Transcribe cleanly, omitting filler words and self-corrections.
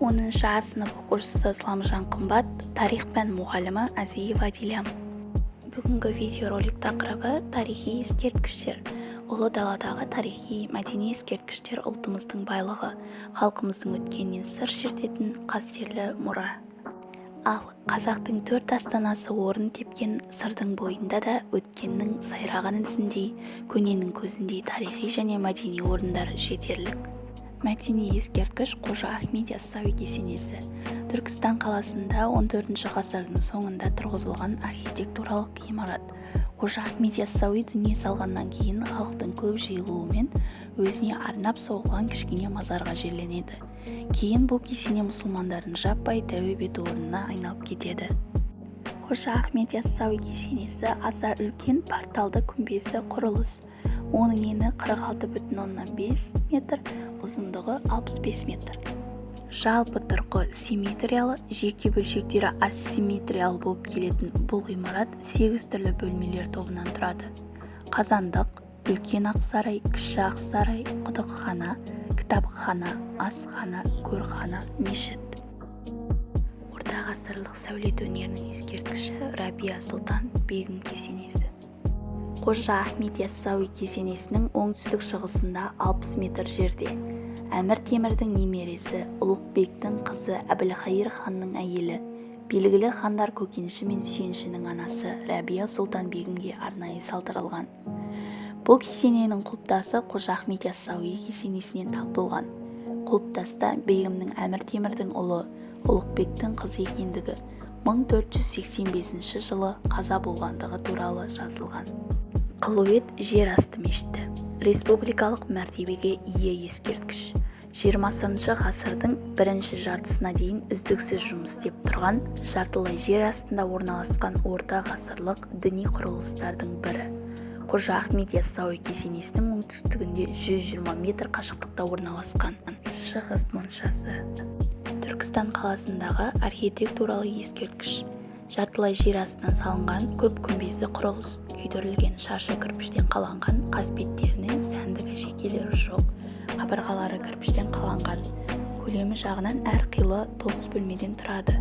10 А сынып оқушысы Исламжан Қымбат, тарих пән мұғалімі Азиева Дилям. Бүгінгі видеоролик тақырыбы: тарихи ескерткіштер. Ұлы даладағы тарихи, мәдени ескерткіштер — ұлтымыздың байлығы, халқымыздың өткенінен сыр шертетін қастерлі мұра. Ал қазақтың төрт астанасы орын тепкен Сырдың бойында да өткеннің сайраған ізіндей, көненің көзіндей тарихи және мәдени орындар жетерлік. Мәдени ескерткіш: Қожа Ахмет Яссауи кесенесі. Түркістан қаласында 14 ғасырдың соңында тұрғызылған архитектуралық ғимарат. Қожа Ахмет Яссауи дүние салғаннан кейін халықтың көп жиылуымен өзіне арнап соғылған кішкене мазарға жерленеді. Кейін бұл кесене мұсылмандардың жаппай тәуіп ету орнына айналып кетеді. Қожа Ахмет Яссауи кесенесі — аса үлкен порталды күмбезді құрылыс. Оның ені 46,5 метр, ұзындығы 65 метр. Жалпы тұрқы симметриялы, жеке бөлшектері асимметриялы болып келетін бұл ғимарат сегіз түрлі бөлмелер тобынан тұрады: қазандық, үлкен ақ сарай, кіші ақ сарай, құдықхана, кітапхана, асхана, көрхана, мешіт. Орта ғасырлық сәулет өнерінің ескерткіші: Рабия Сұлтан Бегім кесенесі. Қожа Ахмет Яссауи кесенесінің оңтүстік шығысында 60 метр жерде Әмір Темірдің немересі Ұлықбектің қызы, Әбілхайыр ханның әйелі, белгілі хандар Көкенші мен Сүйіншінің анасы Рәбия Сұлтан Бегімге арнайы салдырылған. Бұл кесененің құлпытасы Қожа Ахмет Яссауи кесенесінен табылған. Құлпытаста бегімнің Әмір Темірдің ұлы Ұлықбектің қызы екендігі, 1485 жылы қаза болғандығы туралы жазылған. Қылует жер асты мешіті — республикалық мәртебеге ие ескерткіш. 20-шы ғасырдың бірінші жартысына дейін үздіксіз жұмыс істеп тұрған, жартылай жер астында орналасқан орта ғасырлық діни құрылыстардың бірі. Қожа Ахмет Яссауи кесенесінің оңтүстігінде 120 метр қашықтықта орналасқан. Шығыс моншасы — Түркістан қаласындағы архитектуралық ескерткіш. Жартылай жер астынан салынған көп күмбезді құрылыс. Күйдірілген шаршы кірпіштен қаланған, қасбеттерінің сәндік әшекейлері жоқ, қабырғалары кірпіштен қаланған. Көлемі жағынан әр қилы, тоғыз бөлмеден тұрады.